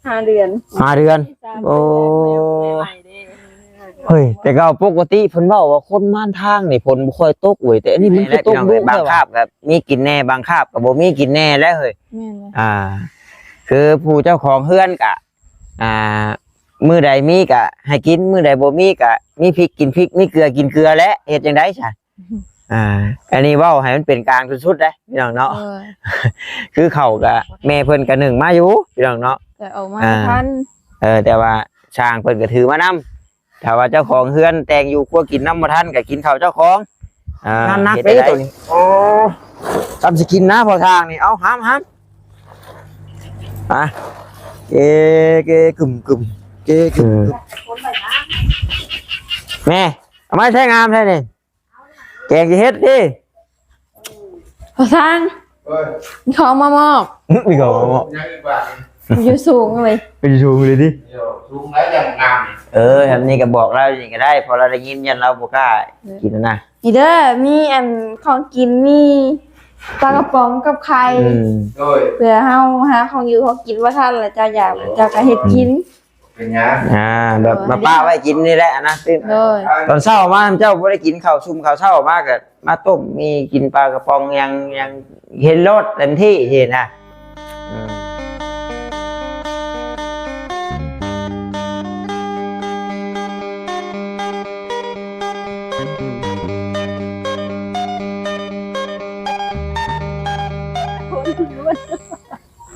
ຫ້າເດືອນ ຫ້າເດືອນ ສາມ ໂອ້ ເດືອນ ແມ່ໃໝ່ເດ້. ເຮີ້ຍ ແຕ່ເກົ່າປົກກະຕິເພິ່ນເວົ້າວ່າຄົນມານທາງນີ້ຝົນບໍ່ຄ່ອຍຕົກເວີຍ ແຕ່ອັນນີ້ມັນຄືຕົກດຸ ບາງຄາບກໍມີກິນແດ່ ບາງຄາບກໍບໍ່ມີກິນແດ່ແຫຼະເຮີ້ຍ. ແມ່ນແຫຼະ ອ່າ ຄືຜູ້ເຈົ້າຂອງເຮືອນກໍ ອ່າ ມື້ໃດມີກະໃຫ້ກິນ ມື້ໃດບໍ່ມີກະມີພິກກິນພິກ ມີເກືອກິນເກືອແຫຼະ ເຮັດຈັ່ງໃດຊະ? ອ່າ ອັນນີ້ເວົ້າໃຫ້ມັນເປັນກາງສຸດໆເດ້ພີ່ນ້ອງເນາະ. ເອີ ຄືເຂົ້າກະແມ່ເພິ່ນກະໜຶ້ງມາຢູ່ພີ່ນ້ອງເນາະ ແຕ່ເອົາມາ ອ່າ ບໍ່ທັນ. ເອີ ແຕ່ວ່າຊ່າງເພິ່ນກະຖືມານຳ ຖ້າວ່າເຈົ້າຂອງເຮືອນແຕ່ງຢູ່ຄົວກິນນຳບໍ່ທັນກະກິນເຂົ້າເຈົ້າຂອງ. ອ່າ ງານໜັກເດ້ໂຕນີ້. ໂອ້ ຊ່ຳຊິກິນນະພໍ່ຊ່າງນີ້ ເອົາຫາມໆ. ອ່ະ ເກ ເກກຶມກຶມ ເກກຶມກຶມ. ແມ່ ເອົາມາໃຊ້ງາມແທ້ນີ້ ແກງຊິເຮັດຕິ. ພໍ່ຊ່າງ ເອີຍ ມີຂອງມາມອບ. ມີຂອງມາມອບ ຍັງອີກບາດນີ້ ຢູ່ສູງເລີຍ ໄປຢູ່ສູງເລີຍຕິ. ຢູ່ສູງແລ້ວຍັງງາມ. ເອີ ອັນນີ້ກໍບອກລາວນີ້ກໍໄດ້ ເພາະລາວໄດ້ຍິນ ຢ້ານລາວບໍ່ກ້າ ເອີ ກິນນະ. ນີ້ເດີ ມີອັນຂອງກິນ ມີປາກະປ໋ອງກັບໄຂ່. ອືມ ໂດຍ ເພື່ອເຮົາຫາຂອງຢູ່ຂອງກິນບໍ່ທັນ ແລ້ວເຈົ້າຢາກ ເຈົ້າກໍເຮັດກິນ. ເປັນຫຍັງ? ອ່າ ແບບມາປະໄວ້ກິນນີ້ແຫຼະນະ. ໂດຍ ຕອນເຊົ້າມາເຈົ້າບໍ່ໄດ້ກິນເຂົ້າຊຸ່ມເຂົ້າເຊົ້າມາ ກໍມາຕົ້ມມີກິນປາກະປ໋ອງ ຫຍັງ ຫຍັງເຫັນໂລດເຕັມທີ່ຊີ້ນະ. ອື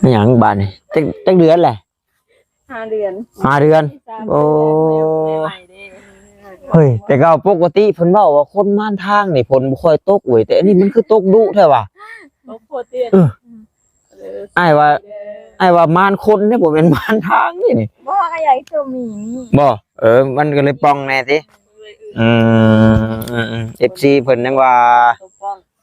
ມ ຫຍັງບາດນີ້ ຈັກ ຈັກເດືອນແຫຼະ? ຫ້າເດືອນ ຫ້າເດືອນ. ໂອ້ ເຮີ້ຍ ແຕ່ເກົ່າປົກກະຕິເພິ່ນເວົ້າວ່າຄົນມານທາງນີ້ຝົນບໍ່ຄ່ອຍຕົກເວີຍ ແຕ່ອັນນີ້ມັນຄືຕົກດຸແທ້ຫວາ? ຕົກໂພດຕິ. ເອີ ອ້າຍວ່າ ອ້າຍວ່າມານຄົນເດ້ ບໍ່ແມ່ນມານທາງນີ້ນີ້. ບໍ່ ອ້າຍ ຕົວມີນີ້. ບໍ່ ເອີ ມັນກໍເລີຍປ່ອງແດ່ຕິ. ອືມ ເອັຟຊີເພິ່ນຍັງວ່າ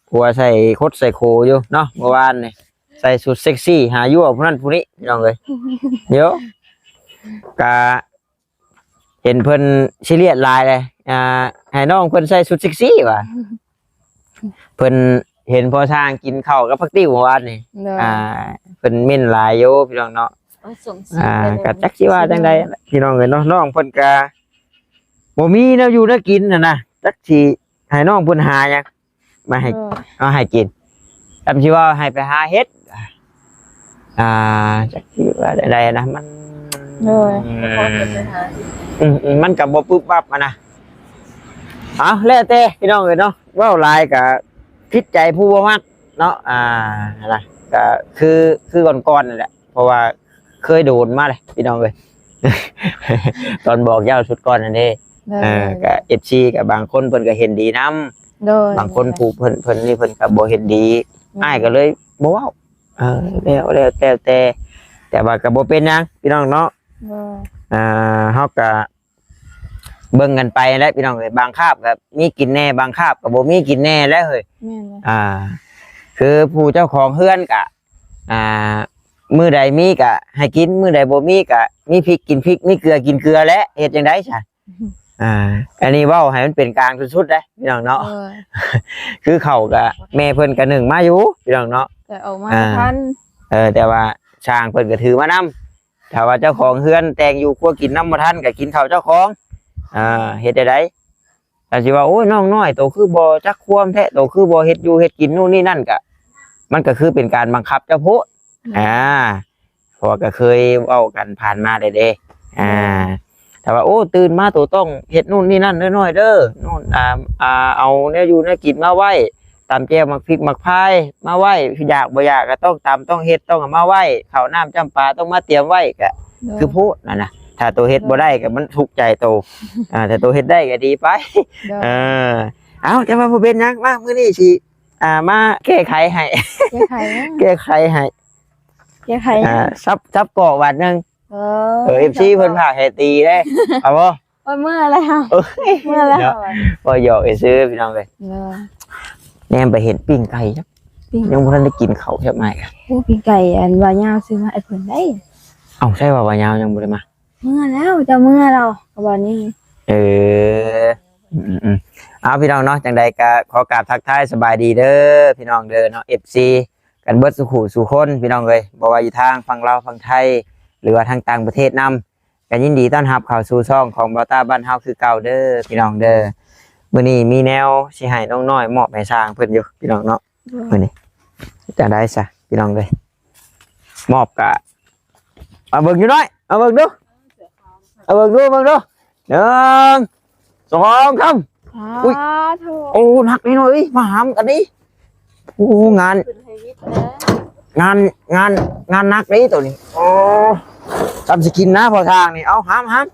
ຜົວໃສ່ຄົດໃສ່ໂຄຢູ່ເນາະ ເມື່ອວານນີ້. ໃສ່ຊຸດເຊັກຊີຫາຍົວຜູ້ນັ້ນຜູ້ນີ້ພີ່ນ້ອງເອີຍ. ດຽວກະເຫັນເພິ່ນຊີຣຽສຫຼາຍເລີຍ ອ່າ ໃຫ້ນ້ອງເພິ່ນໃສ່ຊຸດເຊັກຊີວ່າ ເພິ່ນເຫັນພໍ່ຊ່າງກິນເຂົ້າກັບຜັກຕິ້ວເມື່ອວານນີ້. ໂດຍ ອ່າ ເພິ່ນເມັ້ນຫຼາຍຢູ່ພີ່ນ້ອງເນາະ. ອ່າ ກໍຈັກຊິວ່າຈັ່ງໃດພີ່ນ້ອງເອີຍເນາະ. ນ້ອງເພິ່ນກະບໍ່ມີແນວຢູ່ແນວກິນຫັ້ນນະ ຈັກຊິໃຫ້ນ້ອງເພິ່ນຫາຫຍັງ ມາໃຫ້ ເອີ ເອົາໃຫ້ກິນ. ຈຳຊິວ່າໃຫ້ໄປຫາເຫັດ ອ່າ ຈັກຊິວ່າໃດໆນະ ມັນ ໂດຍ ອືມ ອືມ ມັນກໍບໍ່ປຶບປັບຫັ້ນນະ. ເອົາ ແລ້ວແຕ່ພີ່ນ້ອງເອີຍເນາະ ເວົ້າຫຼາຍກໍຜິດໃຈຜູ້ບໍ່ມັກເນາະ. ອ່າ ນະ ກໍຄື ຄືກ່ອນໆນັ້ນແຫຼະ ເພາະວ່າ ເຄີຍໂດນມາເລີຍພີ່ນ້ອງເອີຍ ຕອນບອກເຈົ້າຊຸດກ່ອນນັ້ນເດ້. ໂດຍ ເອີ ກໍເອັຟຊີກໍບາງຄົນເພິ່ນກໍເຫັນດີນຳ. ໂດຍ ບາງຄົນຜູ້ເພິ່ນ ເພິ່ນນີ້ເພິ່ນກໍບໍ່ເຫັນດີ. ແມ່ນ ອ້າຍກໍເລີຍບໍ່ເວົ້າ. ເອີ ແລ້ວ ແລ້ວ ແລ້ວແຕ່ ແຕ່ ແຕ່ວ່າກໍບໍ່ເປັນຫຍັງພີ່ນ້ອງເນາະ. ໂດຍ ອ່າ ເຮົາກໍ ເບິ່ງກັນໄປແຫຼະພີ່ນ້ອງເອີຍ ບາງຄາບກໍມີກິນແດ່ ບາງຄາບກໍບໍ່ມີກິນແດ່ແຫຼະເຮີ້ຍ. ແມ່ນແຫຼະ ອ່າ ຄືຜູ້ເຈົ້າຂອງເຮືອນກະ ອ່າ ມື້ໃດມີກະໃຫ້ກິນ ມື້ໃດບໍ່ມີກະມີພິກກິນພິກ ມີເກືອກິນເກືອແຫຼະ ເຮັດຈັ່ງໃດຊະ? ອ່າ ອັນນີ້ເວົ້າໃຫ້ມັນເປັນກາງສຸດໆເດ້ພີ່ນ້ອງເນາະ. ເອີ ຄືເຂົ້າກະແມ່ເພິ່ນກະໜຶ້ງມາຢູ່ພີ່ນ້ອງເນາະ ແຕ່ເອົາມາ ອ່າ ບໍ່ທັນ. ເອີ ແຕ່ວ່າຊ່າງເພິ່ນກະຖືມານຳ ຖ້າວ່າເຈົ້າຂອງເຮືອນແຕ່ງຢູ່ຄົວກິນນຳບໍ່ທັນ ກໍກິນເຂົ້າເຈົ້າຂອງ. ອ່າ ເຮັດໃດໆ ກໍຊິວ່າ ໂອ້ຍ ນ້ອງນ້ອຍ ໂຕຄືບໍ່ຈັກຄວາມແທ້ ໂຕຄືບໍ່ເຮັດຢູ່ເຮັດກິນ ໂນ່ນນີ້ນັ້ນ ກະ ມັນກໍຄືເປັນການບັງຄັບເຈົ້າໂພດ. ອືມ ອ່າ ເພາະວ່າກໍເຄີຍເວົ້າກັນຜ່ານມາແລ້ວເດ້. ອ່າ ແຕ່ວ່າ ໂອ້ ຕື່ນມາໂຕຕ້ອງເຮັດໂນ່ນນີ້ນັ້ນເດີນ້ອຍເດີ ໂນ່ນ ອ່າ ອ່າ ເອົາແນວຢູ່ແນວກິນມາໄວ້ ຕຳແຈ່ວໝາກພິກໝາກພາຍມາໄວ້ ຢາກບໍ່ຢາກກໍຕ້ອງຕຳຕ້ອງເຮັດ ຕ້ອງເອົາມາໄວ້ ເຂົ້ານ້ຳຈ້ຳປາຕ້ອງມາຕຽມໄວ້ ກໍ ໂດຍ ຄືໂພດຫັ້ນນະ. ຖ້າໂຕເຮັດບໍ່ໄດ້ກໍມັນທຸກໃຈໂຕ ອ່າ ຖ້າໂຕເຮັດໄດ້ກໍດີໄປ. ໂດຍ ເອີ ເອົ້າ ແຕ່ວ່າບໍ່ເປັນຫຍັງ ມາ ມື້ນີ້ຊິ ອ່າ ມາແກ້ໄຂໃຫ້ ແກ້ໄຂຫຍັງ? ແກ້ໄຂໃຫ້ ແກ້ໄຂຫຍັງ? ອ່າ ສັບ ສັບເກາະບາດໜຶ່ງ. ເອີ ເອີ ເອັຟຊີເພິ່ນພາກໃຫ້ຕີເດ້ ເອົາບໍ່? ໂອ້ຍ ເມື່ອແລ້ວ ເອີຍ ເມື່ອແລ້ວ ເນາະ ເວົ້າຫຍອກຊື່ໆ ພີ່ນ້ອງເອີຍ. ເອີ ແນມໄປເຫັນປີ້ງໄກ່ ປີ້ງ ຍັງບໍ່ທັນໄດ້ກິນເຂົ້າຈັກໝ້າຍ. ໂອ້ ປີ້ງໄກ່ ອັນວ່າຍາວຊື້ມາໃຫ້ເພິ່ນໄດ໋. ເອົ້າ ໃຊ່ວ່າວ່າຍາວຍັງບໍ່ໄດ້ມາ? ເມື່ອແລ້ວ ເຈົ້າເມື່ອແລ້ວ ກໍບາດນີ້. ເອີ ອືມໆ ເອົາ ພີ່ນ້ອງເນາະ ຈັ່ງໃດກໍຂໍກາບທັກທາຍສະບາຍດີເດີ ພີ່ນ້ອງເດີເນາະ ເອັຟຊີ ກັນເບິດສູ່ຄູ່ສູ່ຄົນ ພີ່ນ້ອງເອີຍ ບໍ່ວ່າຢູ່ທາງຝັ່ງລາວ ຝັ່ງໄທ ຫຼືວ່າທາງຕ່າງປະເທດນຳ ກໍຍິນດີຕ້ອນຮັບເຂົ້າສູ່ຊ່ອງຂອງບ່າວຕ້າບ້ານເຮົາຄືເກົ່າເດີພີ່ນ້ອງເດີ. ມື້ນີ້ມີແນວຊິໃຫ້ນ້ອງນ້ອຍມອບໃຫ້ຊ່າງເພິ່ນຢູ່ພີ່ນ້ອງເນາະ. ໂດຍ ມື້ນີ້ຈັ່ງໃດຊະພີ່ນ້ອງເອີຍ ມອບກະ ມາເບິ່ງຢູ່ນ້ອຍ ມາເບິ່ງດູ ມາເບິ່ງດູ ເບິ່ງດູ ໜຶ່ງ ສອງ ສາມ ອຸ້ຍ ສາທຸ ໂອ້ ໜັກນີ້ນ້ອຍເອີຍ ມາຫາມກັນນີ້ ໂອ້ ງານ ຂຶ້ນໃຫ້ວິດແດ່ ງານ ງານ ງານໜັກເດ້ໂຕນີ້ ໂອ້ ຊ່ຳຊິກິນນະພໍ່ຊ່າງນີ້ ເອົາ ຫາມ ຫາມ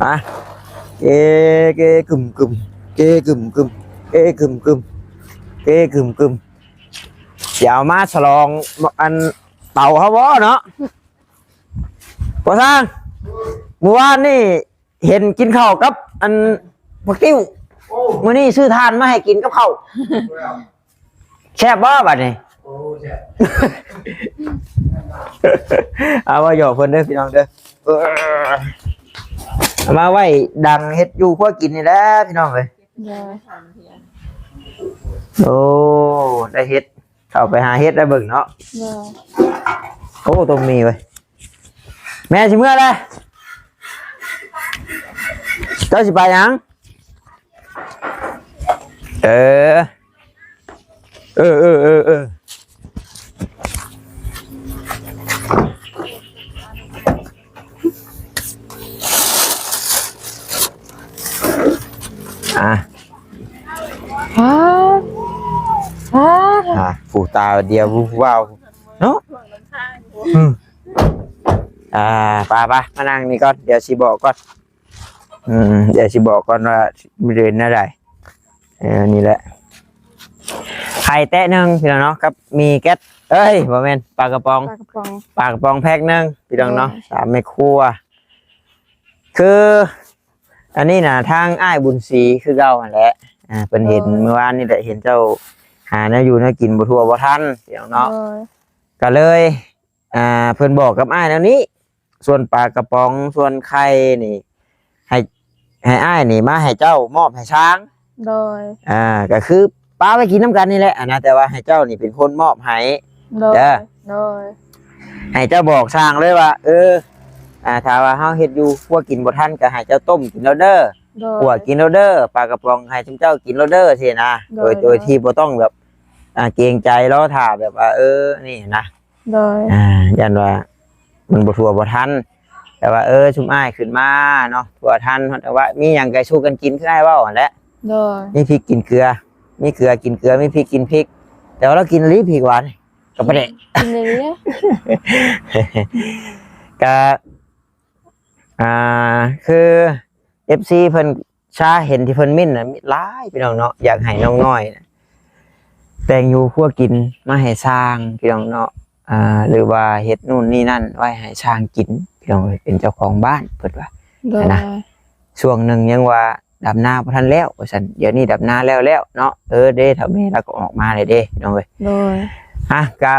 ມາ ເກ ເກກຶມກຶມ ເກກຶມກຶມ ເກກຶມກຶມ ເກກຶມກຶມ ຊິເອົາມາສະຫຼອງ ອັນ ເຕົາເຮົາບໍ່ເນາະ ພໍ່ຊ່າງ ມື້ວານນີ້ ເຫັນກິນເຂົ້າກັບອັນບັກຕິ້ວ ໂອ້ ມື້ນີ້ຊື້ຖ່ານມາໃຫ້ກິນກັບເຂົ້າ ແຊບບໍ່ບັດນີ້? ໂອ້ ແຊບ ເອົາ ເວົ້າຫຍອກເພິ່ນເດີພີ່ນ້ອງເດີ ເອີ ເອົາມາໄວ້ດັງເຮັດຢູ່ຄົວກິນນີ້ແຫຼະພີ່ນ້ອງເອີຍ ໂດຍ ໂອ້ ໄດ້ເຮັດ ເຂົ້າໄປຫາເຮັດໄດ້ເບິ່ງເນາະ ໂດຍ ໂອ້ ຕົ້ມໝີ່ເວີຍ ແມ່ຊິເມືອແລ້ວ ເຈົ້າຊິໄປຫຍັງ? ເອີ ເອີ ເອີ ເອີ ເອີ ອ່າ ອ່າ ອ່າ ອ່າ ຜູ້ຕາດຽວຜູ້ວາວເນາະ ອືມ ອ່າ ໄປໆ ມານັ່ງນີ້ກ່ອນ ດຽວຊິບອກກ່ອນ ອືມ ດຽວຊິບອກກ່ອນວ່າເປັນແນວໃດ ເອີ ນີ້ແຫຼະ ໄຂ່ແຕະໜຶ່ງພີ່ນ້ອງເນາະ ກັບໝີ່ແກັດ ເອີຍ ບໍ່ແມ່ນ ປາກະປ໋ອງ ປາກະປ໋ອງ ປາກະປ໋ອງແພັກໜຶ່ງພີ່ນ້ອງເນາະ ໂດຍ ສາມແມ່ຄົວ ຄື ອັນນີ້ນະ ທາງອ້າຍບຸນສີຄືເກົ່າຫັ້ນແຫຼະ ອ່າ ເພິ່ນເຫັນ ໂດຍ ມື້ວານນີ້ແຫຼະ ເຫັນເຈົ້າຫາແນວຢູ່ແນວກິນບໍ່ທົ່ວບໍ່ທັນ ພີ່ນ້ອງເນາະ ໂດຍ ກະເລີຍ ອ່າ ເພິ່ນບອກກັບອ້າຍແນວນີ້ ສ່ວນປາກະປ໋ອງ ສ່ວນໄຂ່ນີ້ ໃຫ້ ໃຫ້ອ້າຍນີ້ມາໃຫ້ເຈົ້າ ມອບໃຫ້ຊ່າງ ໂດຍ ອ່າ ກະຄືປະໄວ້ກິນນຳກັນນີ້ແຫຼະ ອັນນະ ແຕ່ວ່າໃຫ້ເຈົ້ານີ້ເປັນຄົນມອບໃຫ້ ໂດຍ ເດີ ໂດຍ ໃຫ້ເຈົ້າບອກຊ່າງເລີຍວ່າ ເອີ ອ່າ ຖ້າວ່າເຮົາເຮັດຢູ່ຄົວກິນບໍ່ທັນ ກະໃຫ້ເຈົ້າຕົ້ມກິນໂລດເດີ ໂດຍ ຂົ້ວກິນໂລດເດີ ປາກະປ໋ອງໃຫ້ຊຸມເຈົ້າກິນໂລດເດີ ຊີ້ນະ ໂດຍ ໂດຍ ໂດຍທີ່ບໍ່ຕ້ອງແບບ ອ່າ ເກງໃຈ ລໍຖ້າແບບວ່າ ເອີ ນີ້ນະ ໂດຍ ອ່າ ຢ້ານວ່າມັນບໍ່ທົ່ວບໍ່ທັນ ແຕ່ວ່າ ເອີ ຊຸມອ້າຍຂຶ້ນມາເນາະ ທົ່ວທັນ ແຕ່ວ່າມີຫຍັງກະສູ່ກັນກິນ ຄືອ້າຍເວົ້າຫັ້ນແຫຼະ ໂດຍ ມີພິກກິນເກືອ ມີເກືອກິນເກືອ ມີພິກກິນພິກ ແຕ່ວ່າລາວກິນອີ່ຫຼີພິກຫວານ ກັບປາແດກ ກິນອີ່ຫຼີ ກະ ອ່າ ຄື ເອັຟຊີ ເພິ່ນຊາເຫັນທີ່ເພິ່ນເມັ້ນນະ ຫຼາຍພີ່ນ້ອງເນາະ ຢາກໃຫ້ນ້ອງນ້ອຍແຕ່ງຢູ່ຄົວກິນມາໃຫ້ຊ່າງພີ່ນ້ອງເນາະ ອ່າ ຫຼືວ່າເຮັດນູ້ນນີ້ນັ້ນໄວ້ໃຫ້ຊ່າງກິນພີ່ນ້ອງເອີຍ ເປັນເຈົ້າຂອງບ້ານເພິ່ນວ່າ ໂດຍ ຫັ້ນນະ ຊ່ວງໜຶ່ງຍັງວ່າດຳນາບໍ່ທັນແລ້ວວ່າຊັ້ນ ດຽວນີ້ດຳນາແລ້ວແລ້ວເນາະ ເອີ ເດ້ ເຖົ້າແມ່ລາວກໍອອກມາແລ້ວເດ້ພີ່ນ້ອງເອີຍ ໂດຍ ອ່ະ ກະ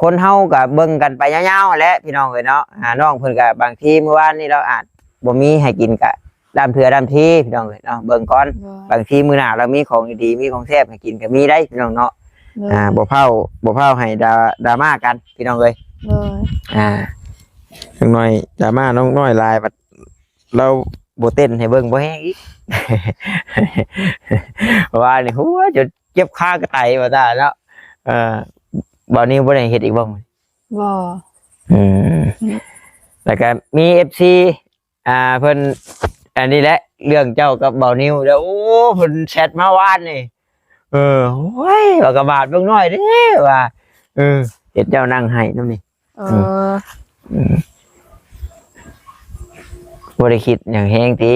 ຄົນເຮົາກໍເບິ່ງກັນໄປຍາວໆ ແຫຼະພີ່ນ້ອງເອີຍເນາະ ອ່າ ນ້ອງເພິ່ນກໍບາງທີມື້ວານນີ້ລາວອາດບໍ່ມີໃຫ້ກິນ ກໍດຳເທື່ອດຳທີພີ່ນ້ອງເອີຍເນາະ ເບິ່ງກ່ອນ ໂດຍ ບາງທີມື້ໜ້າລາວມີຂອງດີໆ ມີຂອງແຊບໃຫ້ກິນກໍມີໄດ໋ພີ່ນ້ອງເນາະ ໂດຍ ອ່າ ບໍ່ເຝົ້າ ບໍ່ເຝົ້າໃຫ້ດາ ດຣາມາກັນພີ່ນ້ອງເອີຍ ໂດຍ ອ່າ ນ້ອງນ້ອຍດຣາມາ ນ້ອງນ້ອຍຫຼາຍບັດ ລາວບໍ່ເຕັ້ນໃຫ້ເບິ່ງບໍ່ແຮງອີກ ວ່ານີ້ຫົວຈົນເຈັບຄາກະໄຕວ່າຊັ້ນເນາະ ເອີ ບ່າວນິວບໍ່ໄດ້ເຮັດອີກບໍ່? ບໍ່ ອືມ ແລ້ວກະມີເອັຟຊີ ອ່າ ເພິ່ນ ອັນນີ້ແຫຼະ ເລື່ອງເຈົ້າກັບບ່າວນິວເດີ ໂອ້ ເພິ່ນແຊັດມາວານນີ້ ເອີ ໂອ້ຍ ວ່າກະບາບນ້ອງນ້ອຍເດ້ວ່າ ເອີ ເຫັນເຈົ້ານັ່ງໄຫ້ນຳນີ້ ເອີ ອືມ ອືມ ບໍ່ໄດ້ຄິດຫຍັງແຮງຕິ?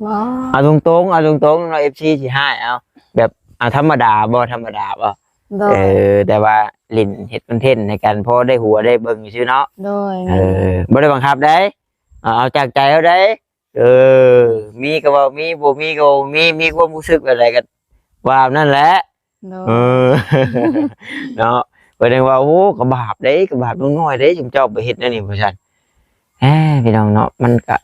ບໍ່ ເອົາຕົງໆ ເອົາຕົງໆ ເນາະ ເອັຟຊີ ຊິຮ້າຍ ເອົາ ແບບ ເອົາທຳມະດາບໍ່ ທຳມະດາບໍ່? ໂດຍ ເອີ ແຕ່ວ່າຫຼິ້ນເຮັດຄອນເທັນໃຫ້ກັນ ພໍໄດ້ຫົວໄດ້ເບິ່ງຊື່ເນາະ ໂດຍ ເອີ ບໍ່ໄດ້ບັງຄັບໃດ ເອົາ ເອົາຈາກໃຈເຮົາໃດ ເອີ ມີກໍເວົ້າມີ ບໍ່ມີກໍບໍ່ມີ ມີຄວາມຮູ້ສຶກແບບໃດກໍວ່ານັ້ນແຫຼະ ໂດຍ ເອີ ເນາະ ເພິ່ນຍັງວ່າ ໂອ້ ກະບາບເດ້ ກະບາບນ້ອງນ້ອຍເດ້ ຊຸມເຈົ້າໄປເຮັດແນວນີ້ ວ່າຊັ້ນ ແຮ ພີ່ນ້ອງເນາະ ມັນກະ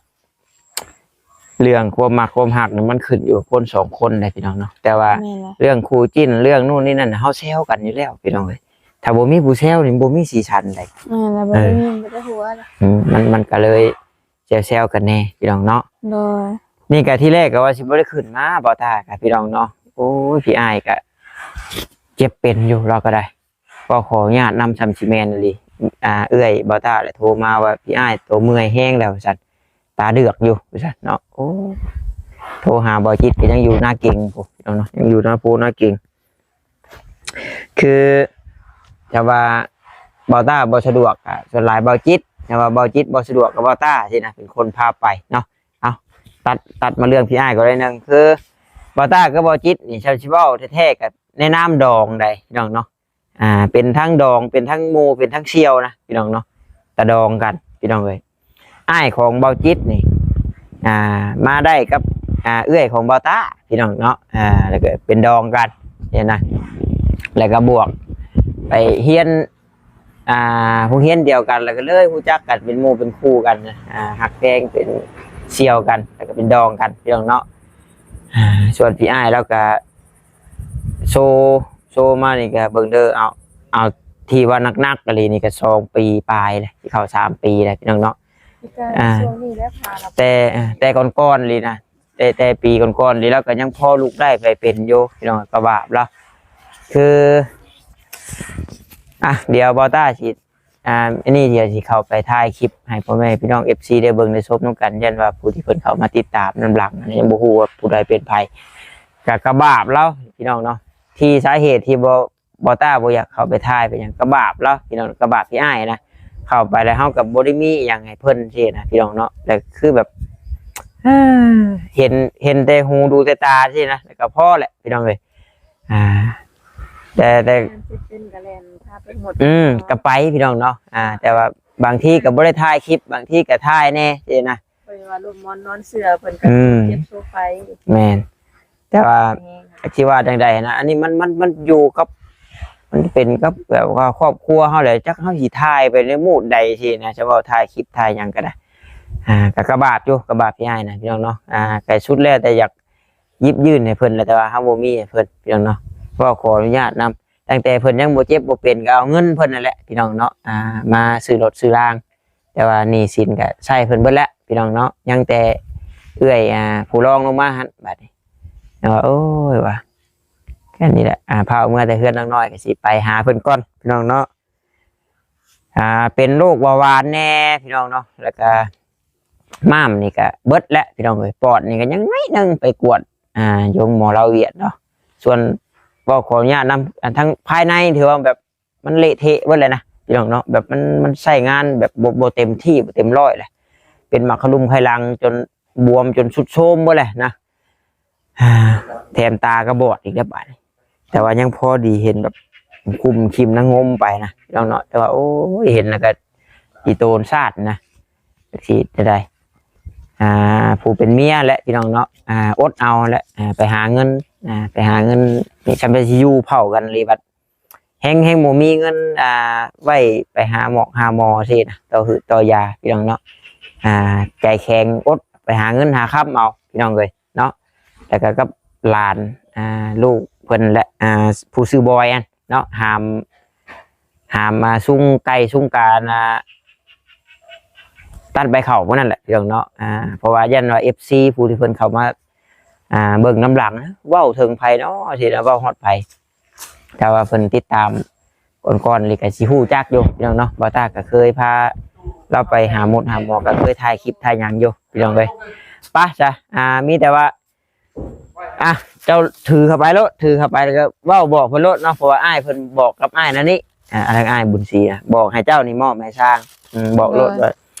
ເລື່ອງຄວາມມັກຄວາມຮັກນີ້ ມັນຂຶ້ນຢູ່ກັບຄົນສອງຄົນເດ້ ພີ່ນ້ອງເນາະ ແຕ່ວ່າ ແມ່ນລະ ເລື່ອງຄູ່ຈິ້ນ ເລື່ອງນູ້ນນີ້ນັ້ນ ເຮົາແຊວກັນຢູ່ແລ້ວ ພີ່ນ້ອງເອີຍ ຖ້າບໍ່ມີຜູ້ແຊວນີ້ ບໍ່ມີສີສັນໃດ. ແມ່ນແລ້ວ ບໍ່ໄດ້ຍິນ ບໍ່ໄດ້ຫົວເລີຍ. ອືມ ມັນ ມັນກໍເລີຍແຊວໆກັນແດ່ພີ່ນ້ອງເນາະ. ໂດຍ. ນີ້ກໍທີແລກກໍວ່າຊິບໍ່ໄດ້ຂຶ້ນມາ ບໍ່ຕາກັບພີ່ນ້ອງເນາະ. ໂອ້ຍ ພີ່ອ້າຍກໍເຈັບເປັນຢູ່ ລາວກໍໄດ້. ກໍຂໍອະນຸຍາດນຳ ຊ່ຳຊິແມ່ນອີ່ຫຼີ. ອ່າ ເອື້ອຍບໍ່ຕາແຫຼະໂທມາວ່າ ພີ່ອ້າຍໂຕເມື່ອຍແຮງແລ້ວ ວ່າຊັ້ນ, ຕາເດືອກຢູ່ ວ່າຊັ້ນເນາະ. ໂອ້ ໂທຫາບໍ່ຈິດກໍຍັງຢູ່ນາເກັງພຸ້ນເນາະ, ຍັງຢູ່ນາໂພນາເກັງ. ຄືຖ້າວ່າບໍ່ຕາບໍ່ສະດວກ ກໍສ່ວນຫຼາຍບໍ່ຈິດ, ຖ້າວ່າບໍ່ຈິດບໍ່ສະດວກ ກໍບໍ່ຕາຊີ້ນະ ເປັນຄົນພາໄປເນາະ. ເອົາ ຕັດ ຕັດມາເລື່ອງພີ່ອ້າຍກໍໄດ້ໜຶ່ງ ຄືບໍ່ຕາກັບບໍ່ຈິດນີ້ ຊິເວົ້າແທ້ໆ ກໍໃນນາມດອງໃດພີ່ນ້ອງເນາະ. ອ່າ ເປັນທັງດອງ ເປັນທັງໝູ່ ເປັນທັງສ່ຽວນະພີ່ນ້ອງເນາະ, ກະດອງກັນພີ່ນ້ອງເອີຍ. ອ້າຍຂອງເບົາຈິດນີ້ ອ່າ ມາໄດ້ກັບ ອ່າ ເອື້ອຍຂອງເບົາຕ້າພີ່ນ້ອງເນາະ, ອ່າ ແລ້ວກໍເປັນດອງກັນນີ້ນະ, ແລ້ວກໍບວກໄປຮຽນ ອ່າ ໂຮງຮຽນດຽວກັນ ແລ້ວກໍເລີຍຮູ້ຈັກກັນ ເປັນໝູ່ເປັນຄູ່ກັນນະ, ອ່າ ຮັກແພງ ເປັນສ່ຽວກັນ ແລ້ວກໍເປັນດອງກັນພີ່ນ້ອງເນາະ. ອ່າ ສ່ວນພີ່ອ້າຍລາວກໍ ໂຊ ໂຊມານີ້ກໍເບິ່ງເດີ, ເອົາ ເອົາທີ່ວ່າໜັກໆອີ່ຫຼີນີ້ກໍສອງປີປາຍແລ້ວ ຊິເຂົ້າສາມປີແລ້ວພີ່ນ້ອງເນາະ. ອ່າ ຊ່ວງນີ້ແຫຼະພາລາວ ແຕ່ ແຕ່ກ່ອນໆອີ່ຫຼີນະ, ແຕ່ ແຕ່ປີກ່ອນໆອີ່ຫຼີ ລາວກໍຍັງພໍລຸກໄດ້ໄປເປັນຢູ່ພີ່ນ້ອງ, ກໍບາບລາວ. ຄື ອ່ະ ດຽວເບົາຕ້າຊິ ອ່າ ອັນນີ້ດຽວຊິເຂົ້າໄປຖ່າຍຄລິບໃຫ້ພໍ່ແມ່ພີ່ນ້ອງເອັຟຊີໄດ້ເບິ່ງໄດ້ຊົມນຳກັນ, ຢ້ານວ່າຜູ້ທີ່ເພິ່ນເຂົ້າມາຕິດຕາມນຳຫຼັງ ຍັງບໍ່ຮູ້ວ່າຜູ້ໃດເປັນໃຜ, ກະ ກະບາບລາວພີ່ນ້ອງເນາະ. ທີ່ສາເຫດທີ່ບໍ່ ບໍ່ຕ້າບໍ່ຢາກເຂົ້າໄປຖ່າຍໄປຫຍັງ ກະບາບລາວພີ່ນ້ອງ, ກະບາບພີ່ອ້າຍນະ. ເຂົ້າໄປແລ້ວເຮົາກໍບໍ່ໄດ້ມີອີ່ຫຍັງໃຫ້ເພິ່ນຊີ້ນະພີ່ນ້ອງເນາະ, ແລ້ວຄືແບບ ເຫັນ ເຫັນແຕ່ຫູດູແຕ່ຕາຊີ້ນະ ແລ້ວກໍພໍແຫຼະພີ່ນ້ອງເອີຍ. ອ່າ ແຕ່ ແຕ່ ເປັນກະແລ່ນພາໄປໝົດ ອືມ ກໍໄປພີ່ນ້ອງເນາະ. ອ່າ ແຕ່ວ່າບາງທີກໍບໍ່ໄດ້ຖ່າຍຄລິບ ບາງທີກໍຖ່າຍແດ່ຊີ້ນະ, ເພິ່ນວ່າລົມມອນນອນເຊື່ອ ເພິ່ນກໍ ອືມ ເກັບໂຊໄປ. ແມ່ນ ແຕ່ວ່າ ແມ່ນ ຊິວ່າຈັ່ງໃດນະ, ອັນນີ້ມັນ ມັນ ມັນຢູ່ກັບ ມັນເປັນກັບແບບວ່າຄອບຄົວເຮົາແຫຼະ, ຈັກເຮົາຊິຖ່າຍໄປໃນມູດໃດຊີ້ນະ, ຈະເວົ້າຖ່າຍຄລິບຖ່າຍຫຍັງກໍໄດ້. ອ່າ ກໍ ກະບາບຢູ່ ກະບາບພີ່ອ້າຍນະພີ່ນ້ອງເນາະ. ອ່າ ກໍສຸດແລ້ວແຕ່ຢາກ ຢິບຍື່ນໃຫ້ເພິ່ນແຫຼະ, ແຕ່ວ່າເຮົາບໍ່ມີໃຫ້ເພິ່ນພີ່ນ້ອງເນາະ. ກໍຂໍອະນຸຍາດນຳ, ຕັ້ງແຕ່ເພິ່ນຍັງບໍ່ເຈັບບໍ່ເປັນ ກໍເອົາເງິນເພິ່ນນັ້ນແຫຼະພີ່ນ້ອງເນາະ, ອ່າ ມາຊື້ລົດຊື້ລາງ. ແຕ່ວ່າໜີ້ສິນກໍໃຊ້ເພິ່ນເບິດແລ້ວພີ່ນ້ອງເນາະ, ຍັງແຕ່ເອື້ອຍ ອ່າ ຜູ້ລອງລົງມາຫັ້ນບາດນີ້. ແຕ່ວ່າ ໂອ້ຍ ວ່າ ແຄ່ນີ້ແຫຼະ, ອ່າ ພາເອົາເມືອແຕ່ເຮືອນນາງນ້ອຍ ກໍຊິໄປຫາເພິ່ນກ່ອນພີ່ນ້ອງເນາະ. ອ່າ ເປັນໂລກເບົາຫວານແດ່ພີ່ນ້ອງເນາະ, ແລ້ວກໍມ້າມນີ້ກໍເບິດແລ້ວພີ່ນ້ອງເອີຍ, ປອດນີ້ກໍຍັງໜ້ອຍໜຶ່ງ, ໄປກວດ ອ່າ ຢູ່ໂຮງໝໍລາວຫວຽດເນາະ. ສ່ວນເວົ້າຂໍອະນຸຍາດນຳ ອັນທາງພາຍໃນ ຖືວ່າແບບມັນເລະເທະເບິດແລ້ວນະພີ່ນ້ອງເນາະ, ແບບມັນ ມັນໃຊ້ງານແບບບໍ່ ບໍ່ເຕັມທີ່ ບໍ່ເຕັມຮ້ອຍແຫຼະ, ເປັນໝາກຂະລຸມໄຂ່ຫຼັງຈົນບວມ ຈົນຊຸດໂຊມເບິດແລ້ວນະ. ແຖມຕາກໍບອດອີກແລ້ວບາດນີ້. ແຕ່ວ່າຍັງພໍດີເຫັນແບບຄຸມຄິມນະ ງົມໄປນະພີ່ນ້ອງເນາະ, ແຕ່ວ່າ ໂອ້ຍ ເຫັນແລ້ວກໍອີໂຕນຊາດນະ, ຈັກຊິແນວໃດ. ອ່າ ຜູ້ເປັນເມຍແຫຼະພີ່ນ້ອງເນາະ, ອ່າ ອົດເອົາແຫຼະ, ອ່າ ໄປຫາເງິນ ອ່າ ໄປຫາເງິນ. ນີ້ຊ່ຳໄດ້ຊິຢູ່ເຝົ້າກັນອີ່ຫຼີ ບັດແຮງ ແຮງບໍ່ມີເງິນ ອ່າ ໄວ້ໄປຫາໝໍ ຫາໝໍຊີ້ນະ, ຕໍ່ຫືດຕໍ່ຢາພີ່ນ້ອງເນາະ. ອ່າ ໃຈແຂງອົດໄປຫາເງິນຫາຄຳເອົາພີ່ນ້ອງເອີຍເນາະ. ແລ້ວກໍກັບຫຼານ ອ່າ ລູກເພິ່ນແຫຼະ ອ່າ ຜູ້ຊື່ບອຍຫັ້ນເນາະ, ຫາມ ຫາມມາຊຸງໄກ່ຊຸງການ ອ່າ ຕັດໃບເຂົ້າພວກນັ້ນແຫຼະພີ່ນ້ອງເນາະ. ອ່າ ເພາະວ່າຢ້ານວ່າເອັຟຊີຜູ້ທີ່ເພິ່ນເຂົ້າມາ ອ່າ ເບິ່ງນຳຫຼັງ ເວົ້າເຖິງໃຜເນາະ ທີ່ລະເວົ້າຮອດໃຜ. ແຕ່ວ່າເພິ່ນຕິດຕາມກ່ອນໆນີ້ກໍຊິຮູ້ຈັກຢູ່ພີ່ນ້ອງເນາະ, ບ່າວຕ້າກໍເຄີຍພາລາວໄປຫາໝົດຫາໝໍ ກໍເຄີຍຖ່າຍຄລິບຖ່າຍຫຍັງຢູ່ພີ່ນ້ອງເອີຍ. ໄປຊະ ອ່າ ມີແຕ່ວ່າ ອ່ະ ເຈົ້າຖືເຂົ້າໄປໂລດ ຖືເຂົ້າໄປແລ້ວກໍເວົ້າບອກເພິ່ນໂລດເນາະ, ເພາະວ່າອ້າຍເພິ່ນບອກກັບອ້າຍນັ້ນນີ້ ອ່າ ທາງອ້າຍບຸນສີນະ ບອກໃຫ້ເຈົ້ານີ້ມອບໃຫ້ຊ່າງ ອືມ ບອກໂລດ ໂດຍ ວ່າ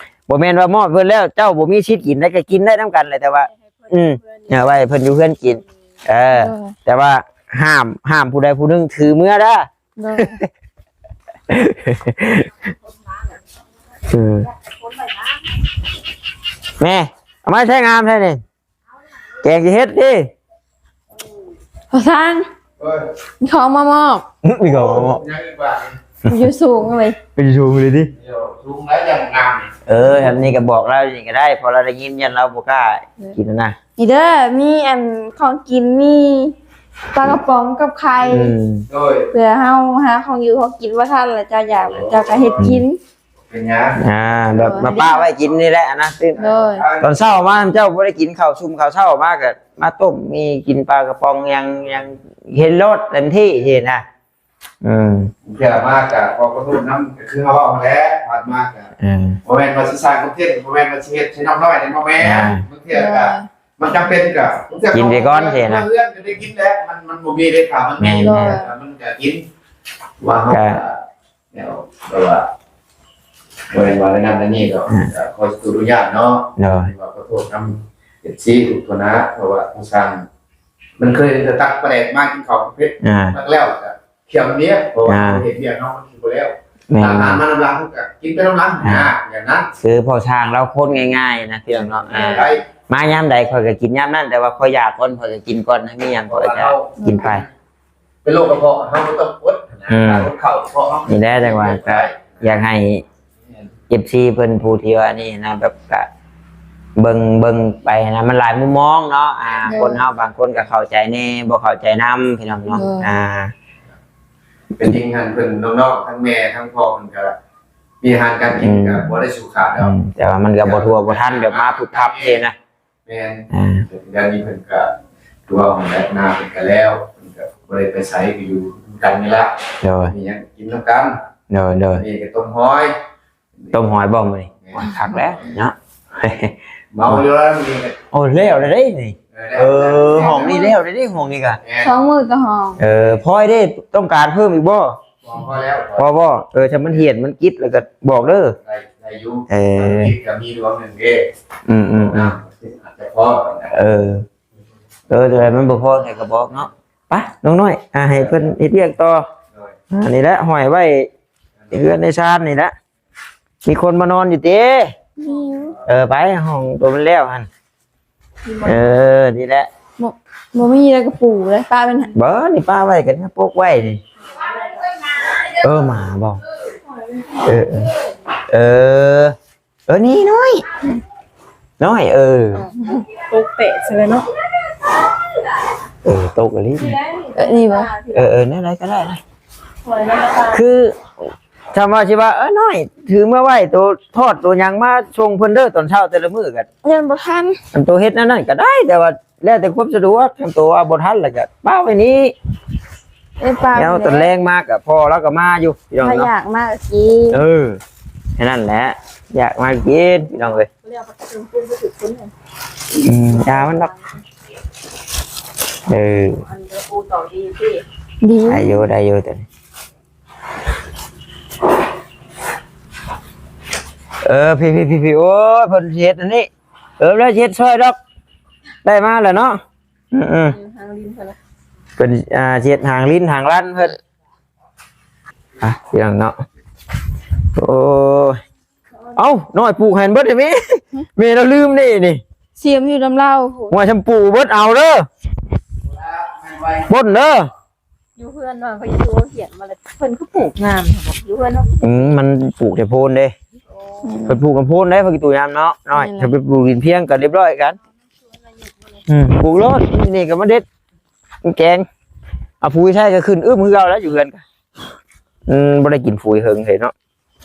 ບໍ່ແມ່ນວ່າມອບເພິ່ນແລ້ວເຈົ້າບໍ່ມີສິດກິນໄດ້ ກໍກິນໄດ້ນຳກັນແຫຼະ ແຕ່ວ່າ ອືມ ເອົາໄວ້ໃຫ້ເພິ່ນຢູ່ເຮືອນກິນ ເອີ ໂດຍ ແຕ່ວ່າຫ້າມ ຫ້າມຜູ້ໃດຜູ້ໜຶ່ງຖືເມືອເດີ ໂດຍ ເອີ ແມ່ ເອົາມາໃຊ້ງາມແທ້ນີ້ ແກງຊິເຮັດຕິ ພໍ່ຊ່າງ ເອີ ມີຂອງມາມອບ ມີຂອງມາມອບ ຍັງອີກບາດ ຢູ່ສູງເລີຍ ໄປຢູ່ສູງເລີຍຕິ ຢູ່ສູງແລ້ວຍັງງາມ ເອີ ທຳນີ້ກໍບອກລາວນີ້ກໍໄດ້ ເພາະລາວໄດ້ຍິນ ຢ້ານລາວບໍ່ກ້າ ເອີ ກິນນະ ນີ້ເດີ ມີອັນຂອງກິນ ມີ ປາກະປ໋ອງກັບໄຂ່ ອືມ ໂດຍ ເພື່ອເຮົາຫາຂອງຢູ່ຂອງກິນບໍ່ທັນ ແລ້ວເຈົ້າຢາກ ເຈົ້າກໍເຮັດກິນ ເປັນຫຍັງ ອ່າ ແບບມາປະໄວ້ກິນນີ້ແຫຼະນະ ໂດຍ ຕອນເຊົ້າມາເຈົ້າບໍ່ໄດ້ກິນເຂົ້າຊຸ່ມເຂົ້າເຊົ້າ ມາກໍມາຕົ້ມມີກິນປາກະປ໋ອງ ຫຍັງ ຫຍັງເຫັນໂລດເຕັມທີ່ຊີ້ນະ. ອືມ ເທື່ອມາກະຂໍຂໍໂທດນຳ ກໍຄືເຮົາເວົ້າຫັ້ນແຫຼະ ຜ່ານມາກະ ເອີ ບໍ່ແມ່ນວ່າຊິສ້າງຄອນເທັນ ບໍ່ແມ່ນວ່າຊິເຮັດໃຫ້ນ້ອງນ້ອຍນີ້ ບໍ່ແມ່ນ ອ່າ ບາງເທື່ອກະ ເອີ ມັນຈຳເປັນກະ ກິນໄປກ່ອນຊີ້ນະ ເຮືອນກໍໄດ້ກິນແຫຼະ ມັນ ມັນບໍ່ມີເດ້ ຖ້າມັນມີ ແມ່ນ ແມ່ນ ມັນກະກິນ ວ່າເຮົາກະ ກະແນວແບບວ່າ ບໍ່ແມ່ນວ່າແນວນັ້ນແນວນີ້ດອກ ອ່າ ກະຂໍໂທດອະນຸຍາດເນາະ ໂດຍ ວ່າຂໍໂທດນຳ ເອັຟຊີ ທຸກຄົນນະ ເພາະວ່າຜູ້ສ້າງ ມັນເຄີຍແຕ່ຕັກປາແດກມາກິນເຂົ້າເຜັດ ອ່າ ຕັກແລ້ວກໍຂຽມເມຍ ເພາະວ່າ ອ່າ ເຮັດວຽກເຮົາມັນຊິບໍ່ແລ້ວ ແມ່ນ ຕາມມານຳຫຼັງກໍກິນໄປນຳຫຼັງ ອ່າ ນະ ຢ່າງນັ້ນ ຄືພໍ່ຊ່າງລາວຄົນງ່າຍໆນະ ພີ່ນ້ອງເນາະ ອ່າ ໄດ້ ມາຍາມໃດຂ້ອຍກໍກິນຍາມນັ້ນ ແຕ່ວ່າຂ້ອຍຢາກກ່ອນ ຂ້ອຍກໍກິນກ່ອນ ມີຫຍັງຂ້ອຍກໍກິນໄປ ເປັນໂລກກະເພາະ ເຮົາບໍ່ຕ້ອງອົດນະ ອືມ ຖ້າອົດເຂົ້າກະເພາະເຮົາ ນີ້ແຫຼະ ຈັ່ງວ່າກໍຢາກໃຫ້ ແມ່ນ ເອັຟຊີ ເພິ່ນຜູ້ທີ່ວ່ານີ້ນະ ແບບກະເບິ່ງ ເບິ່ງໄປນະ ມັນຫຼາຍມຸມມອງເນາະ ອ່າ ໂດຍ ຄົນເຮົາບາງຄົນກໍເຂົ້າໃຈແດ່ ບໍ່ເຂົ້າໃຈນຳ ພີ່ນ້ອງເນາະ ໂດຍ ອ່າ ເປັນຈິງຫັ້ນເພິ່ນນ້ອງໆ ທັງແມ່ທັງພໍ່ເພິ່ນກໍມີອາຫານການກິນ ອືມ ກໍບໍ່ໄດ້ສຸຂາດອກ ອືມ ແຕ່ວ່າມັນກໍບໍ່ທົ່ວບໍ່ທັນ ແບບມາປຸບປັບຊີ້ນະ ແມ່ນ ອ່າ ແຕ່ດຽວນີ້ເພິ່ນກໍຄືເວົ້າຫັ້ນແຫຼະ ນາເພິ່ນກໍແລ້ວ ເພິ່ນກໍບໍ່ໄດ້ໄປໃສ ກໍຢູ່ນຳກັນນີ້ລະ ໂດຍ ມີຫຍັງກໍກິນນຳກັນ ໂດຍ ໂດຍ ນີ້ກໍຕົ້ມຫອຍ ຕົ້ມຫອຍບໍ່ມື້ນີ້? ແມ່ນ ຄັກແລ້ວເນາະ ເມົາຢູ່ແລ້ວມື້ນີ້ ໂອ້ ແລ້ວແລ້ວເດ້ນີ້ ເອີ ເອີ ແລ້ວ ຫ້ອງນີ້ແລ້ວແລ້ວເດ້ ຫ້ອງນີ້ກະ ແມ່ນ ສອງມື້ຕໍ່ຫ້ອງ ເອີ ພອຍເດ້ ຕ້ອງການເພີ່ມອີກບໍ່? ພໍ ພໍແລ້ວ ພໍບໍ່? ເອີ ຖ້າມັນຫ້ຽນມັນກິດແລ້ວກໍບອກເດີ ໄດ້ ໄດ້ຢູ່ ເອີ ມັນກິດກໍມີດວງໜຶ່ງເດ້ ອືມໆໆ ອາດຈະພໍ ເອີ ເອີ ແຕ່ມັນບໍ່ພໍໃຫ້ກໍບອກເນາະ ໄປນ້ອງນ້ອຍ ອ່າ ໃຫ້ເພິ່ນເຮັດວຽກຕໍ່ ໂດຍ ອ່າ ນີ້ແຫຼະ ຫ້ອຍໄວ້ເຮືອນໃນຊານນີ້ແຫຼະ ມີຄົນມານອນຢູ່ຕິ? ມີຢູ່ ເອີ ໄປຫ້ອງໂຕມັນແລ້ວຫັ້ນ ເອີ ນີ້ແຫຼະ ບໍ່ ບໍ່ມີແລ້ວກໍປູເລີຍ ປະໄວ້ຫັ້ນ ບໍ່ ນີ້ປະໄວ້ກໍປົກໄວ້ນີ້ ເອີ ໝາບໍ່ ເອີ ເອີ ເອີ ເອີ ນີ້ນ້ອຍ ນ້ອຍ ເອີ ຕົກແຕກຊະແລ້ວເນາະ ເອີ ຕົກອີ່ຫຼີ ເອີ ນີ້ບໍ່ ເອີ ເອີ ແນວໃດກໍໄດ້ນະ ຄື ຄຳວ່າຊິວ່າ ເອີ ນ້ອຍ ຖືເມືອໄວ້ໂຕທອດໂຕຫຍັງມາສົ່ງເພິ່ນເດີ ຕອນເຊົ້າແຕ່ລະມື້ກໍຍັງບໍ່ທັນ ອັນໂຕເຮັດແນວນັ້ນກໍໄດ້ ແຕ່ວ່າແລ້ວແຕ່ຄວາມສະດວກ ຄັນໂຕວ່າບໍ່ທັນແລ້ວກໍປະໄວ້ນີ້ ເອີ ປະໄວ້ນີ້ ແລ້ວຕອນແລງມາກໍພໍ່ລາວກໍມາຢູ່ ພີ່ນ້ອງເນາະ ຢາກມາກໍກິນ ເອີ ແຄ່ນັ້ນແຫຼະ ຢາກມາກິນ ພີ່ນ້ອງເອີຍ ອືມ ຢາມັນດອກ ເອີ ອັນນີ້ປູຕໍ່ດີຕິ ດີ ໄດ້ຢູ່ ໄດ້ຢູ່ຕົວນີ້ ເອີ ພີ່ໆໆ ໂອ້ຍ ເພິ່ນຊິເຮັດອັນນີ້ ເອີ ແລ້ວຊິເຮັດຊ່ອຍດອກ ໄດ້ມາແລ້ວເນາະ ອືມໆ ຫາງລິ້ນເພິ່ນລະ ເພິ່ນ ອ່າ ຊິເຮັດຫາງລິ້ນຫາງລັນເພິ່ນ ອ່ະ ພີ່ນ້ອງເນາະ ໂອ້ຍ ເອົ້າ ນ້ອຍປູກໃຫ້ເບິດເດ້ແມ່ ແມ່ລາວລືມເດ້ນີ້ ສຽມຢູ່ນຳລາວ ວ່າຊຳປູເບິດເອົາເດີ ປົນເດີ ຢູ່ເຮືອນວ່າເຂົາຢູ່ໂຮງຮຽນມາແລ້ວ ເພິ່ນຄືປູກງາມແທ້ບໍ່ ຢູ່ເຮືອນເຮົາ ອືມ ມັນປູກແຕ່ໂພນເດ້ ໂອ້ ເພິ່ນປູກກັບໂພນເດ້ ຜັກອີ່ຕູຍາມເນາະ ນ້ອຍ ແມ່ນລະ ຖ້າໄປປູກກິນພຽງກໍລຽບຮ້ອຍກັນ ອືມ ປູກໂລດ ນີ້ກໍມາເດັດ ແກງ ເອົາປຸ໋ຍໃສ່ກໍຂຶ້ນອຶ້ມຄືເກົ່າແລ້ວ ຢູ່ເຮືອນກໍ ອືມ ບໍ່ໄດ້ກິນປຸ໋ຍເຫິງເລີຍເນາະ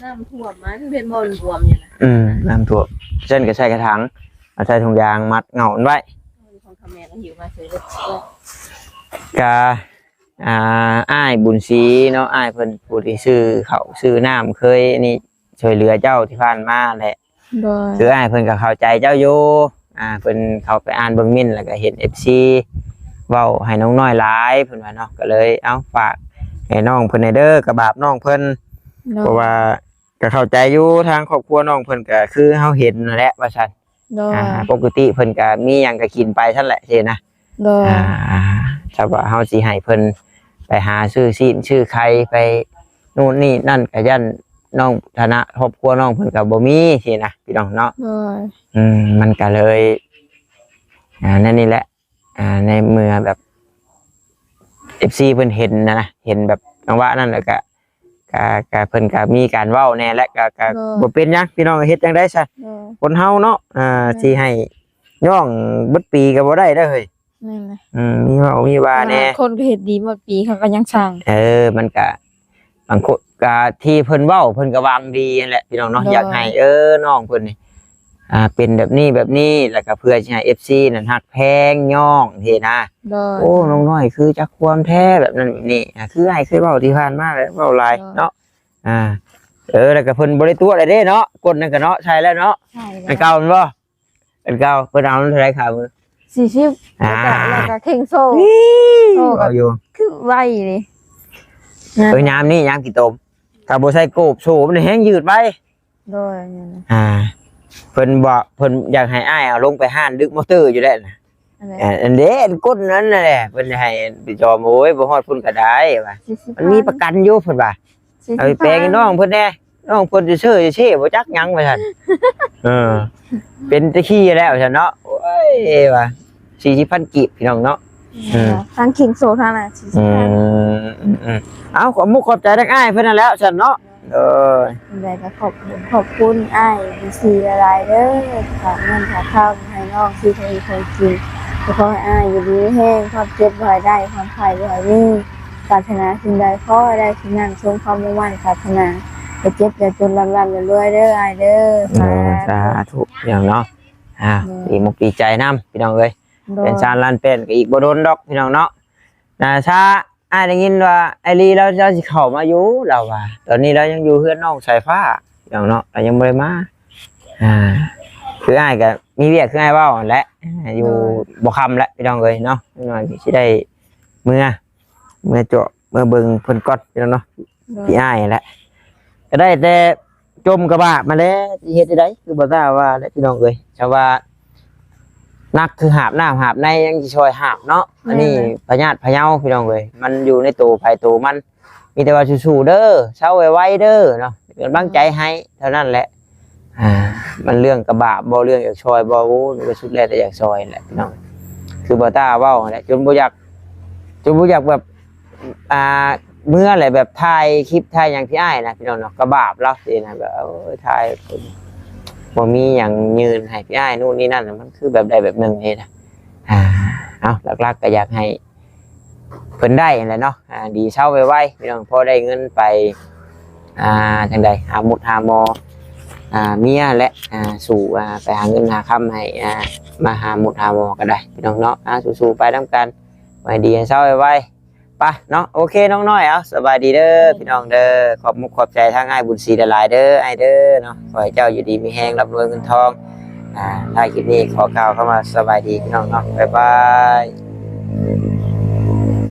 ນ້ຳຖ້ວມ ມັນເປັນບ່ອນບວມຢູ່ນະ ອືມ ນ້ຳຖ້ວມ ຊັ້ນກໍໃສ່ກະຖາງ ເອົາໃສ່ຖົງຢາງມັດເຫງົ້າມັນໄວ້ ຂອງຂະແມນເອົາຫິວມາໃສ່ລົດ ກະ ອ່າ ອ້າຍບຸນສີເນາະ ອ້າຍເພິ່ນຜູ້ທີ່ຊື້ເຂົ້າຊື້ນ້ຳ ເຄີຍນີ້ຊ່ວຍເຫຼືອເຈົ້າທີ່ຜ່ານມາແຫຼະ ໂດຍ ຄືອ້າຍເພິ່ນກໍເຂົ້າໃຈເຈົ້າຢູ່ ອ່າ ເພິ່ນເຂົ້າໄປອ່ານເບິ່ງເມັ້ນ ແລ້ວກໍເຫັນເອັຟຊີເວົ້າໃຫ້ນ້ອງນ້ອຍຫຼາຍ ເພິ່ນວ່າເນາະ ກໍເລີຍ ເອົ້າ ຝາກໃຫ້ນ້ອງເພິ່ນແດ່ເດີ ກະບາບນ້ອງເພິ່ນ ໂດຍ ເພາະວ່າກໍເຂົ້າໃຈຢູ່ ທາງຄອບຄົວນ້ອງເພິ່ນກໍຄືເຮົາເຫັນຫັ້ນແຫຼະວ່າຊັ້ນ ໂດຍ ອ່າ ປົກກະຕິເພິ່ນກໍມີຫຍັງກໍກິນໄປຊັ້ນແຫຼະຊີ້ນະ ໂດຍ ອ່າ ຖ້າວ່າເຮົາຊິໃຫ້ເພິ່ນໄປຫາຊື້ຊີ້ນຊື້ໄຂ່ໄປ ໂນ່ນນີ້ນັ້ນ ກະຢ້ານນ້ອງ ຖານະຄອບຄົວນ້ອງເພິ່ນກະບໍ່ມີຊີ້ນະ ພີ່ນ້ອງເນາະ ໂດຍ ອືມ ມັນກະເລີຍ ອ່າ ແນວນີ້ແຫຼະ ອ່າ ໃນເມື່ອແບບ ເອັຟຊີ ເພິ່ນເຫັນນະ ເຫັນແບບຈັງຫວະນັ້ນ ແລ້ວກະ ກະ ກະ ເພິ່ນກະມີການເວົ້າແດ່ແຫຼະ ກະ ກະ ໂດຍ ບໍ່ເປັນຫຍັງ ພີ່ນ້ອງ ເຮັດຈັ່ງໃດຊະ ໂດຍ ຄົນເຮົາເນາະ ອ່າ ແມ່ນ ຊິໃຫ້ຍ້ອງເບິດປີກະບໍ່ໄດ້ເດີເຮີ້ຍ ນັ້ນແຫຼະ ອືມ ມີເວົ້າມີວ່າແດ່ ບາງຄົນກໍເຮັດດີໝົດປີ ເຂົາກໍຍັງສັ່ງ ເອີ ມັນກະ ບາງຄົນກະທີ່ເພິ່ນເວົ້າ ເພິ່ນກໍຫວັງດີຫັ້ນແຫຼະ ພີ່ນ້ອງເນາະ ໂດຍ ຢາກໃຫ້ ເອີ ນ້ອງເພິ່ນນີ້ ອ່າ ເປັນແບບນີ້ແບບນີ້ ແລ້ວກໍເພື່ອຊິໃຫ້ເອັຟຊີນັ້ນຮັກແພງຍ້ອງຊີ້ນະ ໂດຍ ໂອ້ ນ້ອງນ້ອຍຄືຈັກຄວາມແທ້ ແບບນັ້ນແບບນີ້ ອ່າ ຄືອ້າຍເຄີຍເວົ້າທີ່ຜ່ານມາແຫຼະ ເວົ້າຫຼາຍ ໂດຍ ເນາະ ອ່າ ເອີ ແລ້ວກໍເພິ່ນບໍ່ໄດ້ຕົວະແລ້ວເດ້ເນາະ ກົ້ນນັ້ນກໍເນາະ ໃສ່ແລ້ວເນາະ ໃສ່ແລ້ວ ອັນເກົ່າແມ່ນບໍ່? ອັນເກົ່າເພິ່ນເອົາເທົ່າໃດຄ່າມື? ສີ່ສິບ ອ່າ ແລ້ວກໍ ແລ້ວກໍເຄັ່ງໂສ້ ນີ້ ໂອ້ ເອົາຢູ່ ຄືໄວນີ້ ເອີ ຍາມນີ້ຍາມຂີ້ຕົມ ຖ້າບໍ່ໃສ່ໂກບໂສ້ມັນແຮງຍືດໄວ ໂດຍ ອ່າ ເພິ່ນບອກ ເພິ່ນຢາກໃຫ້ອ້າຍເອົາລົງໄປຮ້ານດຶກມໍເຕີຢູ່ແລ້ວນະ ອັນໃດ ອັນເດ້ ອັນກົ້ນນັ້ນນະແຫຼະ ເພິ່ນໃຫ້ໄປຈອມ ໂອ້ຍ ບໍ່ຮອດພຸ້ນກໍໄດ້ວ່າ ສີ່ສິບ ມັນມີປະກັນຢູ່ເພິ່ນວ່າ ສີ່ສິບ ເອົາໄປແປງໃຫ້ນ້ອງເພິ່ນແດ່ ນ້ອງເພິ່ນຊື່ໆ ບໍ່ຈັກຫຍັງວ່າຊັ້ນ ເອີ ເປັນແຕ່ຂີ້ແລ້ວວ່າຊັ້ນເນາະ ໂອ້ຍວ່າ ສີ່ສິບພັນກີບ ພີ່ນ້ອງເນາະ ອືມ ທັງເຄັ່ງໂສ້ທັງນັ້ນ ສີ່ສິບພັນ ອືມ ເອົາ ຂອບມຸກຂອບໃຈທັງອ້າຍເພິ່ນນັ້ນແຫຼະຊັ້ນເນາະ ໂດຍ ຈັ່ງໃດກໍຂອບ ຂອບຄຸນອ້າຍເອັຟຊີຫຼາຍໆເດີ ຝາກເງິນຝາກຄຳໃຫ້ນ້ອງຊື້ຂອງຢູ່ຂອງກິນ ກໍຂໍໃຫ້ອ້າຍຢູ່ດີມີແຮງ ຄວາມເຈັບບໍ່ໃຫ້ໄດ້ ຄວາມໄຂ້ບໍ່ໃຫ້ມີ ປາດຖະໜາສິ່ງໃດຂໍໃຫ້ໄດ້ສິ່ງນັ້ນ ສົມຄວາມມຸ່ງໝັ້ນປາດຖະໜາ ຢ່າເຈັບຢ່າຈົນ ລ່ຳໆລວຍໆເດີອ້າຍເດີ ໂດຍ ສາທຸ ສາທຸ ພີ່ນ້ອງເນາະ ອ່າ ໂດຍ ດີມຸກດີໃຈນຳ ພີ່ນ້ອງເອີຍ ໂດຍ ເຮືອນຊານລານແປ້ນກໍອີກບໍ່ດົນດອກ ພີ່ນ້ອງເນາະ ນາຊາ ອ້າຍໄດ້ຍິນວ່າອ້າຍລີລາວ ລາວຊິເຂົ້າມາຢູ່ ລາວວ່າ ຕອນນີ້ລາວຍັງຢູ່ເຮືອນນ້ອງສາຍຟ້າ ພີ່ນ້ອງເນາະ ລາວຍັງບໍ່ໄດ້ມາ ອ່າ ຄືອ້າຍກໍມີວຽກຄືອ້າຍເວົ້າຫັ້ນແຫຼະ ອ່າ ຢູ່ ໂດຍ ບໍ່ຄ່ຳແຫຼະ ພີ່ນ້ອງເອີຍເນາະ ນ້ອຍຊິໄດ້ເມືອ ເມືອເຈາະ ເມືອເບິ່ງເພິ່ນກ່ອນ ພີ່ນ້ອງເນາະ ໂດຍ ພີ່ອ້າຍຫັ້ນແຫຼະ ກໍໄດ້ແຕ່ ຈົ່ມກະບາບມາແລ້ວ ຊິເຮັດຈັ່ງໃດ ຄືບໍ່ຕ້າວ່າແຫຼະ ພີ່ນ້ອງເອີຍ ຊາວວ່າໜັກຄືຫາບນ້ຳຫາບໃນ ຍັງຊິຊ່ອຍຫາບເນາະ ແມ່ນ ອັນນີ້ພະຍາດພະເຍົາ ພີ່ນ້ອງເອີຍ ມັນຢູ່ໃນໂຕໃຜໂຕມັນ ມີແຕ່ວ່າສູ້ໆເດີ ເຊົາໄວໆເດີເນາະ ເປັນກຳລັງໃຈໃຫ້ເທົ່ານັ້ນແຫຼະ ອ່າ ມັນເລື່ອງກະບາບບໍ່ ເລື່ອງຢາກຊ່ອຍບໍ່ ໂອ້ ມັນກໍສຸດແລ້ວແຕ່ຢາກຊ່ອຍແຫຼະ ພີ່ນ້ອງ ຄືບໍ່ຕ້າເວົ້າຫັ້ນແຫຼະ ຈົນບໍ່ຢາກ ຈົນບໍ່ຢາກແບບ ອ່າ ເມືອແຫຼະ ແບບຖ່າຍຄລິບຖ່າຍຫຍັງພີ່ອ້າຍນະ ພີ່ນ້ອງເນາະ ກໍບາບລາວຊີ້ນະ ແບບ ໂອ້ຍ ຖ່າຍ ບໍ່ມີຫຍັງຍື່ນໃຫ້ພີ່ອ້າຍ ໂນ່ນນີ້ນັ້ນ ມັນຄືແບບໃດແບບໜຶ່ງນີ້ນະ ອ່າ ເອົາ ຫຼັກໆກໍຢາກໃຫ້ເພິ່ນໄດ້ຫັ້ນແຫຼະເນາະ ອ່າ ດີເຊົາໄວໆ ພີ່ນ້ອງ ພໍໄດ້ເງິນໄປ ອ່າ ຈັ່ງໃດ ຫາໝົດຫາໝໍ ອ່າ ເມຍແຫຼະ ອ່າ ສູ້ ອ່າ ໄປຫາເງິນຫາຄຳໃຫ້ ອ່າ ມາຫາໝົດຫາໝໍກໍໄດ້ ພີ່ນ້ອງເນາະ ອ່າ ສູ້ໆໄປນຳກັນ ໄວ້ດີໃຫ້ເຊົາໄວໆ ໄປເນາະ ໂອເຄ ນ້ອງນ້ອຍ ເອົາ ສະບາຍດີເດີ ພີ່ນ້ອງເດີ ຂອບມຸກຂອບໃຈທາງອ້າຍບຸນສີຫຼາຍໆເດີ ອ້າຍເດີເນາະ ຂໍໃຫ້ເຈົ້າຢູ່ດີມີແຮງ ລ່ຳລວຍເງິນທອງ ອ່າ ທ້າຍຄລິບນີ້ຂໍກ່າວຄຳວ່າສະບາຍດີ ພີ່ນ້ອງເນາະ ບາຍບາຍ.